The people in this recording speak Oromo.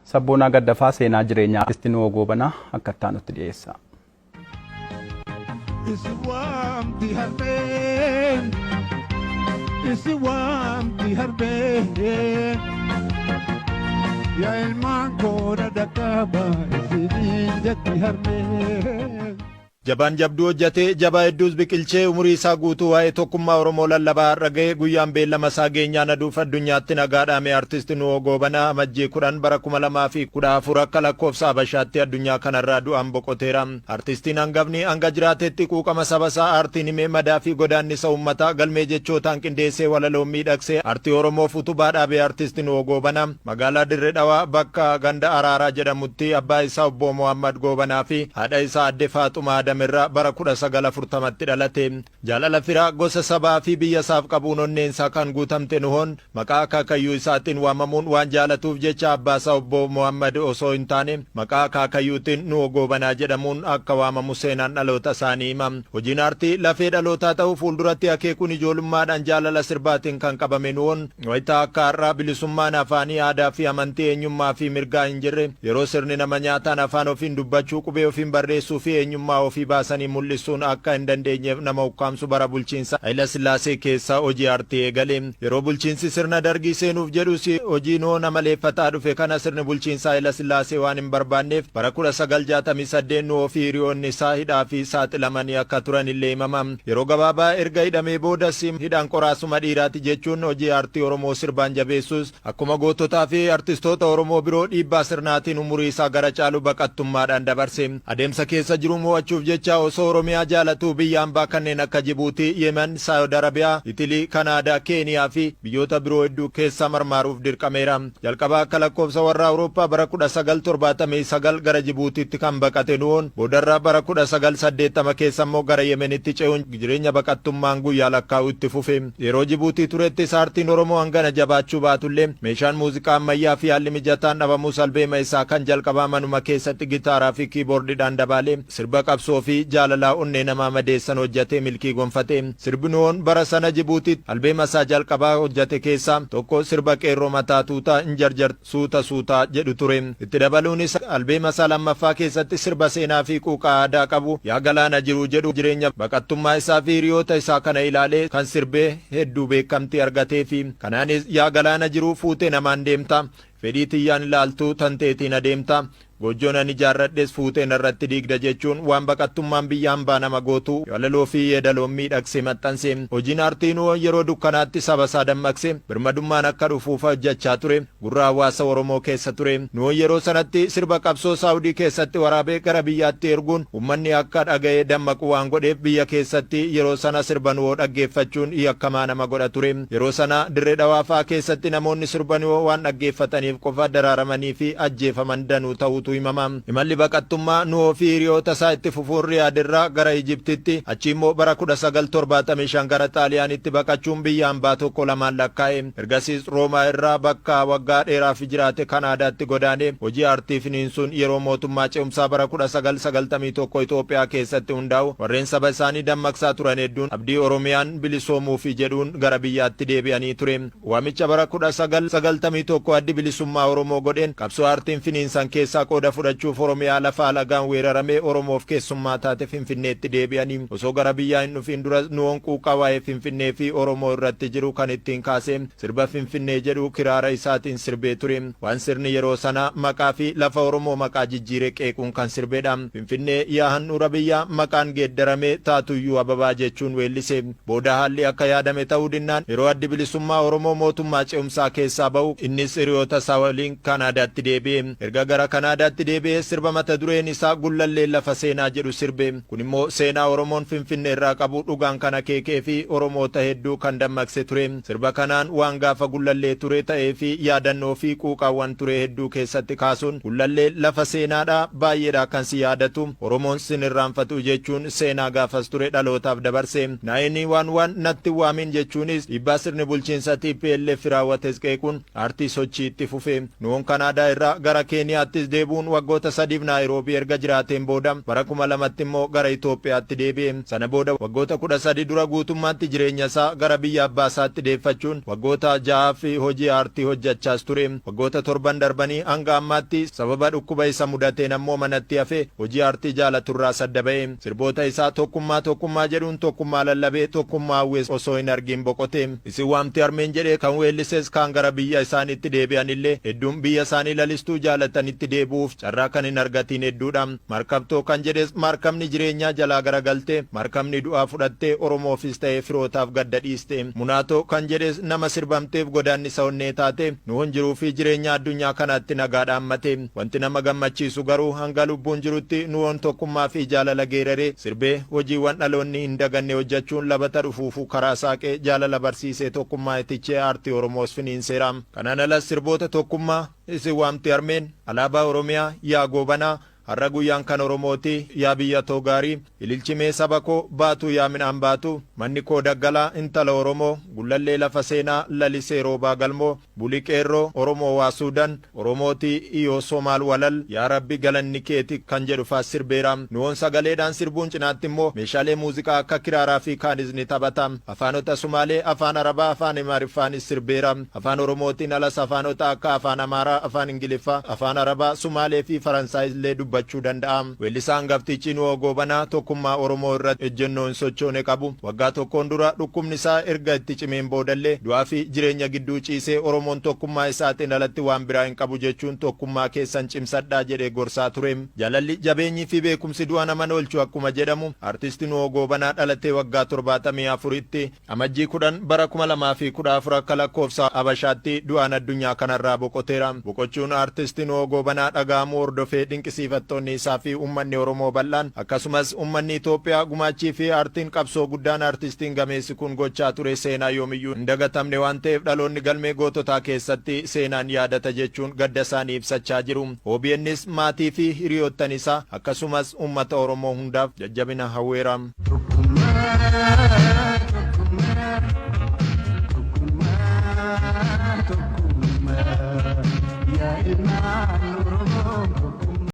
Sabboonaa Gaddafaa seenaa jireenyaa Artisti Nuhoo Goobanaa akka itti aanutti dhiyeessa. Isin waamti harmeen, isin waamti harmeen. Yaa ilmaan koo na dhaqqaba isiniin jetti harmeen. Jabaan jabduu hojjatee, jabaa hedduus biqilchee, umurii isaa guutuu waa'ee tokkummaa Oromoo lallabaa har'a gahe, guyyaan beellama isaa geenyaan aduuf addunyaatti nagaa dhaame Artist Nuhoo Goobanaa Amajjii 10 bara 2014 akka lakkoofsa Habashaatti addunyaa kanarraa du'aan boqoteera. Artistiin hangafni hanga jiraatetti quuqama saba isaa aartiin himee madaa fi godaannisa uummataa galmee jechootaan qindeessee walaloon miidhagsee aartii Oromoof utubaa dhaabe Artist Nuhoo Goobanaa Magaalaa Dirre Dhawaa bakka ganda Araaraa jedhamutti abbaa isaa Obboo Mohaammad Goobanaa fi haadha isaa Aadde Faaxumaa Adam irraa bara 1940tti dhalate. Jaalala fira, gosa, sabaa fi biyya isaaf qabuun onneen isaa kan guutamte Nuhoon, maqaa akaakayyuu isaatiin waamamuun waan jaalatuuf jecha abbaa isaa Obboo Mohaammad osoo hin taane maqaa akaakayyuutiin Nuhoo Goobanaa jedhamuun akka waamamu seenaan dhaloota isaa ni hima. Hojiin aartii lafee dhalootaa ta'uu fuulduratti akeekuun ijoolummaadhaan jaalala sirbaatiin kan qabame Nuhoon, Wayita akka har'aa bilisummaan afaanii, aadaa fi amantii, eenyummaa fi mirgaa hin jirre, yeroo sirni nama nyaataan afaan ofiin dubbachuu, qubee ofiin barreessuu fi eenyummaa ofii baasanii mul'isuun akka hin dandeenyeef nama ukkaamsu bara bulchiinsa Hayila Sillaasee keessa hojii aartii eegale. Yeroo bulchiinsi sirna Dargii seenuuf jedhus hojii Nuhoon amaleeffataa dhufe kana sirni bulchiinsa Hayila Sillaasee waan hin barbaanneef bara 1968 Nuhoo fi hiriyoonni isaa hidhaa fi saaxilamanii akka turanillee himama. Yeroo gabaabaa erga hidhamee boodas hidhaan qoraasuma dhiiraati jechuun hojii aartii Oromoo sirbaan jabeessus akkuma goototaa fi artistoota Oromoo biroo dhiibbaa sirnaatiin umurii isaa gara caalu baqattummaadhaan dabarse. Adeemsa keessa jiru moo'achuuf jecha osoo Oromiyaa jaalatuu biyya ambaa kanneen akka Jibuutii, Yemen, Saayod Arabiyaa, Itilii, Kanaadaa, Keeniyaa fi biyyoota biroo hedduu keessa marmaaruuf dirqameera. Jalqaba akka lakkoofsa warra Awurooppaa bara 1979 gara Jibuutiitti kan baqate Nuhoon, boodarra bara 1980 keessa immoo gara Yemenitti ce'uun jireenya baqattummaan guyyaa lakkaa'uu itti fufe. Yeroo Jibuutii turettis aartiin Oromoo hangana jabaachuu baatullee meeshaan muuziqaa ammayyaa fi haalli mijataan dhabamus albeema isaa kan jalqabaa manuma keessatti gitaaraa fi kiiboordidhaan dabaalee Sirba qabsoo fi jaalalaa onnee namaa madeessan hojjatee milkii gonfate. Sirbi Nuhoon bara sana Jibuutiitti albeema isaa jalqabaa hojjate keessaa tokko sirba Qeerroo mataa tuutaa hin jarjartu suuta suutaa jedhu ture. Itti dabaluunis albeema isaa lammaffaa keessatti sirba seenaa fi quuqaa aadaa qabu Yaa Galaana Jiruu jedhu jireenya baqattummaa isaa fi hiriyoota isaa kana ilaalee kan sirbee hedduu beekamtii argateefi. Kanaanis Yaa Galaana Jiruu fuutee namaan deemta, fedhii tiyyaan ilaaltuu tanteetiin adeemta, Goojjoon ani ijaarradhes fuutee narratti diigda jechuun waan baqattummaan biyya hambaa nama gootu walaloo fi yeedaloon miidhagsee maxxanse. Hojiin aartii Nuhoon yeroo dukkanaatti saba isaa dammaqse birmadummaan akka dhufuuf hojjachaa ture gurra hawaasa Oromoo keessa ture. Nuhoon yeroo sanatti sirba qabsoo Saawudii keessatti waraabee gara biyyaatti erguun ummanni akka dhaga'ee dammaqu waan godheef biyya keessatti yeroo sana sirba Nuhoo dhaggeeffachuun yakkamaa nama godha ture. Yeroo sana Dirree Dhawaa fa'a keessatti namoonni sirba Nuhoo waan dhaggeeffataniif qofa dararamanii fi ajjeefaman danuu ta'uutu himama. Imalli baqattummaa Nuhoo fi hiriyoota isaa itti fufuun Riyaad irraa gara Ijiptitti, achii immoo bara 1975 gara Xaaliyaanitti baqachuun biyya hambaa tokko lamaan lakkaa'e. Ergasiis Roomaa irraa bakka waggaa dheeraaf jiraate Kanaadaatti godaanee hojii aartii finiinsuun yeroo mootummaa ce'umsaa bara 1991 Itoophiyaa keessatti hundaa'u warreen saba isaanii dammaqsaa turan hedduun abdii Oromiyaan bilisoomuufi jedhuun gara biyyaatti deebi'anii ture. Waamicha bara 1991 Addi Bilisummaa Oromoo godheen qabsoo aartiin finiinsan keessaa qooda fudhachuuf Oromiyaa lafa alagaan weeraramee Oromoof keessummaa taate Finfinneetti deebi'anii osoo gara biyyaa hin dhufiin dura Nuhoon quuqqaa waa'ee Finfinnee fi Oromoo irratti jiru kan ittiin kaase sirba Finfinnee jedhu kiraara isaatiin sirbee ture. Waan sirni yeroo sanaa maqaa fi lafa Oromoo maqaa jijjiire qeequun kan sirbedha. Finfinnee yaa handhuura biyyaa maqaan geeddaramee taatuyyuu ababaa jechuun weellise. Booda haalli akka yaadame ta'uu dinnaan yeroo Addi Bilisummaa Oromoo mootummaa ce'umsaa keessaa ba'u innis hiriyoota isaa waliin Kaanaadaatti deebi'e. Erga gara Kanaadaatti deebi'ee sirba mata dureen isaa Gullalleen lafa seenaa jedhu sirbe. Kun immoo seenaa Oromoon Finfinnee irraa qabu dhugaan kan akeekee fi Oromoota hedduu kan dammaqse ture. Sirba kanaan waan gaafa Gullallee ture ta'ee fi yaadannoo fi quuqaawwan ture hedduu keessatti kaasuun Gullalleen lafa seenaadha, baay'eedha kan si yaadatu, Oromoon sin irraanfatu jechuun seenaa gaafas ture dhalootaaf dabarse. Naayinii waan waan natti hin waamiin jechuunis dhiibbaa sirni bulchiinsa tplf raawwates qeequun aartii sochii itti fufe. Nuhoon Kanaadaa irraa gara Keeniyaattis deebi'uun dhukkubuun waggoota 3f Naayiroobii erga jiraateen booda bara 2000tti immoo gara Itoophiyaatti deebi'e. Sana booda waggoota 13 dura guutummaatti jireenya isaa gara biyya abbaa isaatti deeffachuun waggoota 6f hojii aartii hojjechaas ture. Waggoota torban darbanii hanga ammaatti sababa dhukkuba isa mudateen ammoo manatti hafee hojii aartii jaalaturraas adda ba'e. Sirboota isaa "Tokkummaa, tokkummaa" jedhuun tokkummaa lallabee tokkummaa hawwees osoo hin argin boqote. "Isin waamti harmeen" jedhee kan weellises kaan gara biyya isaaniitti deebi'anillee hedduun biyya isaanii lalistuu jaalatanitti deebi'uuf carraa kan hin argatiin hedduudha. "Markabtoo" kan jedhes markabni jireenyaa jalaa garagalte, markabni du'aa fudhattee Oromoofis ta'ee firootaaf gadda dhiiste. "Munaatoo" kan jedhes nama sirbamteef godaannisa onnee taate Nuhun jiruu fi jireenya addunyaa kanaatti nagaa dhaammate. Wanti nama gammachiisu garuu hanga lubbuun jirutti Nuhoon tokkummaa fi jaalala geeraree sirbee hojiiwwan dhaloonni hin daganne hojjechuun labata dhufuufuu karaa saaqee jaalala barsiisee tokkummaa itichee aartii Oromoos finiinseera. Kanaan alas sirboota "Tokkummaa", "Isin waamti harmeen", "Alaabaa Oromiyaa", "Yaa Goobanaa", "Har'a guyyaan kan Oromooti", "Yaa biyya too gaarii", "Ililchimee saba koo", "Baatuu yaa midhaan baatu", "Manni koo daggalaa", "Intala Oromoo", "Gullallee lafa seenaa lalisee roobaa galmoo", "Buli qeerroo", "Oromoo waa Suudan", "Oromootii iyoo Somaal walal", "Yaa Rabbi galanni keeti" kan jedhu faas sirbeera. Nuhoon sagaleedhaan sirbuun cinaatti immoo meeshaalee muuziqaa akka kiraaraa fi kaanis ni taphata. Afaanota Sumaalee, Afaan Arabaa, Afaan Amaariffaanis sirbeera. Afaan Oromootiin alas afaanota akka Afaan Amaaraa, Afaan Ingiliffaa, Afaan Arabaa, Sumaalee fi Faransaay illee dubbachuu danda'a. Weellisaa hangaftichi Nuhoo Goobanaa tokkummaa Oromoo irratti ejjennoo hin sochoone qabu. Waggaa tokkoon dura dhukkubni isaa erga itti cimeen boodallee du'aa fi jireenya gidduu ciisee Oromoon tokkummaa isaatiin alatti waan biraa hin qabu jechuun tokkummaa keessan cimsadhaa jedhee gorsaa ture. Jaalalli, jabeenyii fi beekumsi du'a nama oolchu akkuma jedhamu, artisti Nuhoo Goobanaa dhalatee waggaa 74tti Amajjii 10 bara 2014 akka lakkoofsa Abashaatti du'aan addunyaa kanarraa boqoteera. Boqochuun artisti Nuhoo Goobanaa dhaga'amuu hordofee dinqisiifattoonni isaa fi uummanni Oromoo bal'aan akkasumas uummanni Itoophiyaa gumaachii fi aartiin qabsoo guddaan artistiin gameessi kun gochaa ture seenaa yoomiyyuu hin dagatamne waan ta'eef dhaloonni galmee goototaa keessatti seenaan yaadata jechuun gadda isaanii ibsachaa jiru. OBNs maatii fi hiriyoottan isaa akkasumas uummata Oromoo hundaaf jajjabina hawweera. Tokkummaa, tokkummaa, tokkummaa, tokkummaa, yaa ilmaan Oromoo.